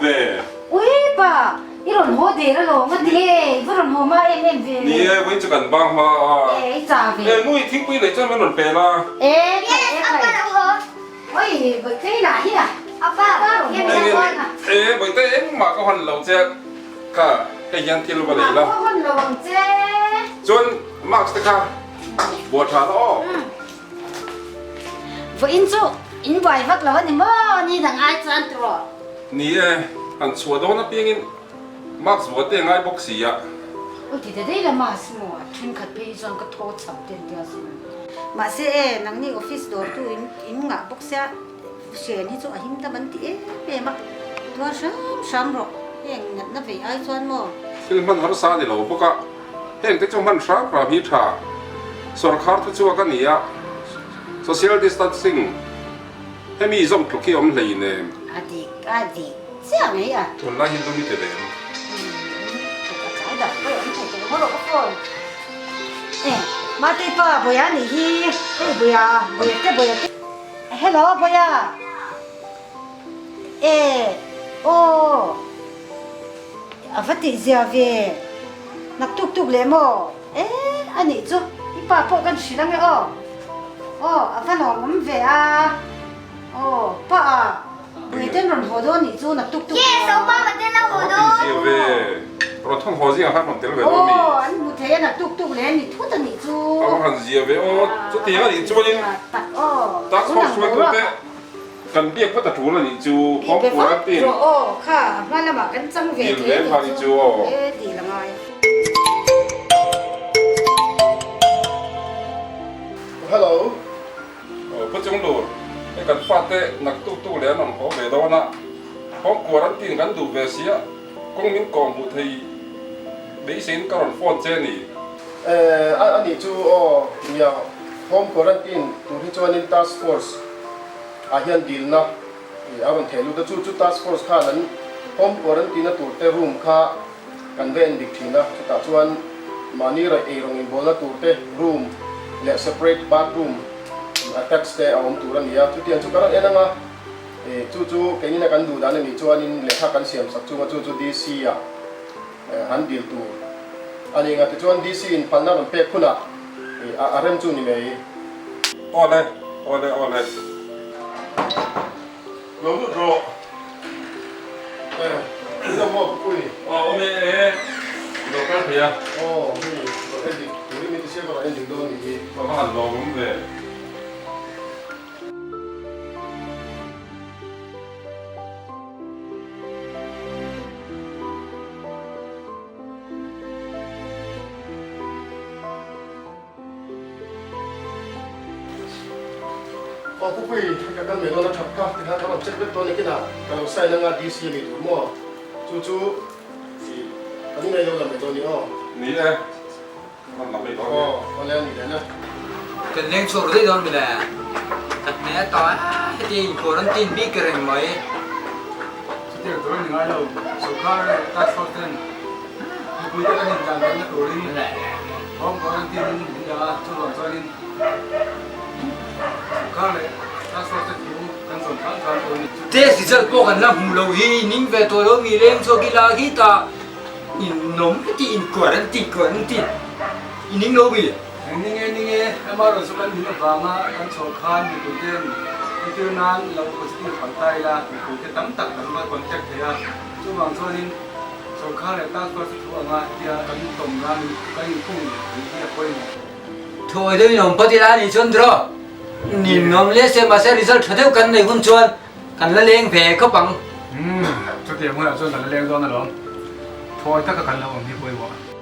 ve. Ui pa, i rawn haw der alawm a ti e, i va rawn haw hma em em ve le. Ni e, vawiin chu kan bang hma a. E, i chah ve. E, nui thingpui leh chuan min rawn pel a. E, khaih e khaih. Oi, Bawihtei lah hi a. Apa, rawn haw dawn a. E, Bawihtei engmah ka hawn lo che kha, hei hian thil va lei la. Engmah ka hawn lo ang che. Chuan mask te kha buah tha la aw. Vawiin chu in buai vak lo a ni maw? Ni dang ai chuan ti rawh. Ni e, han chhuah dawn apiangin mask buah te a ngai bawk si a. Ui ti ta daih la mask maw? A thenkhat phei hi chuan ka thaw cham ten tia sin. Mahse e, nangni office dawrtu in in ngah bawk sia hren hi chu a him dam an ti em em a, tuar hram hram rawh heng natna vei ai chuan maw? Thil hman harsa a ni lo bawk a. Heng te chu hman hram hram hi tha. Sawrkhar thu chhuak a ni a, social distancing hemi zawm tluk hi awm hlei nen. A dik a dik chiah mai a. Tunlai hi lung i ti ve em? Tuk a tlai dak pawh awm thei tawh rawh ka phone. E, Mate pa Bawia nih hi, hei Bawia, Bawia te Bawia te. Hello Bawia. E, aw. A va tih zia ve. Nak tuk tuk leh maw? E, a nih chu. I pa pawh kan hrilh ange aw. Aw, a va lawm awm ve a. Aw, pa a, Bui ten rawn haw dawn nih chu nak tuk tuk. Yes, aw pa ten a haw dawn. A va tih zia ve. Rawn thawng haw zingah khan rawn tel ve dawn mi. Aw, an hmu thei a nak tuk tuk leh ni thut a nih chu. A va han zia ve aw. Chutiang a nih chuanin Tak aw. Task force hruaitute. Kan biak vat a tul a nih chu, home quarantine. Rawh aw, kha a hma lamah kan chang ve thei a nih chu e dil a ngai. Hello, Pu Chunglur, hei kan fate nak tuk tuk leh an rawn haw ve dawn a, home quarantine kan duh ve sia, kawng min kawh hmuh thei beiseiin ka rawn phone che ni. A nih chu aw, nia home quarantine tur hi chuanin task force ah hian dilna a rawn theh lut a, chu chu task force khan an home quarantine na tur te room kha kan va en dik thin a, chutah chuan mahni raih ei rawng inbawlna tur te room leh separate bathroom attach te a awm tur a ni a, chutiang chu ka rawn en ang a, chu chu keinina kan duh dan a nih chuanin lehkha kan siam sak chunga chu chu DC ah Han dil tur a ni nga tichuan DC in phalna rawn pek hunah a rem chu ni mai. Awle, awle, awle. Lo lut rawh. Eh, in awm maw Pupui? Aw, awm e, e, lo kal thei a. Aw, hei, rawn en dik turin min ti sia ka rawn en dik dawn a nih hi. Ka va han lawm awm ve. Aw Pupui, ka kal mai dawn a that kha, tikhan ka rawn check vek dawn nakinah ka lo sign anga DC a ni tur maw? Chu chu i kan inei lo la mai dawn ni aw. Ni e, Rawn la mai dawn e. Aw, awle a ni leh na. Kan leng chhuak daih dawn mile. Ka hne a ta heti in quarantine bik reng mai. Chutiang tur a ni ngai lo. Sorkar leh task force ten mipui te kan indan belhna turin home quarantine in min dah a, chuvang chuanin sorkar leh task force te thu kan zawm hram hram tur a ni. Test result pawh kan la hmu lo hi, ning ve tawh lo mi leng chhuak ila khi ta. In nawm ti in quarantine quarantine i ning lo mi? Ning e ning e, amaherawhchu chu kan min avanga kan chhoh khan mipui ten entir nan lo positive palh ta ila mipui te tam tak kan va contact thei a, chuvang chuanin sorkar leh task force thu anga hetia kan tawm ran kan inkhung rih hi a pawimawh. Thawi deuhin awm phawt ila anih chuan draw nin awm leh se mahse result tha deuh kan nei hun chuan Kan la leng ve khawp ang. Umm, chutiang hunah chuan kan la leng dawn alawm. Thawi taka kan lo awm hi pawimawh.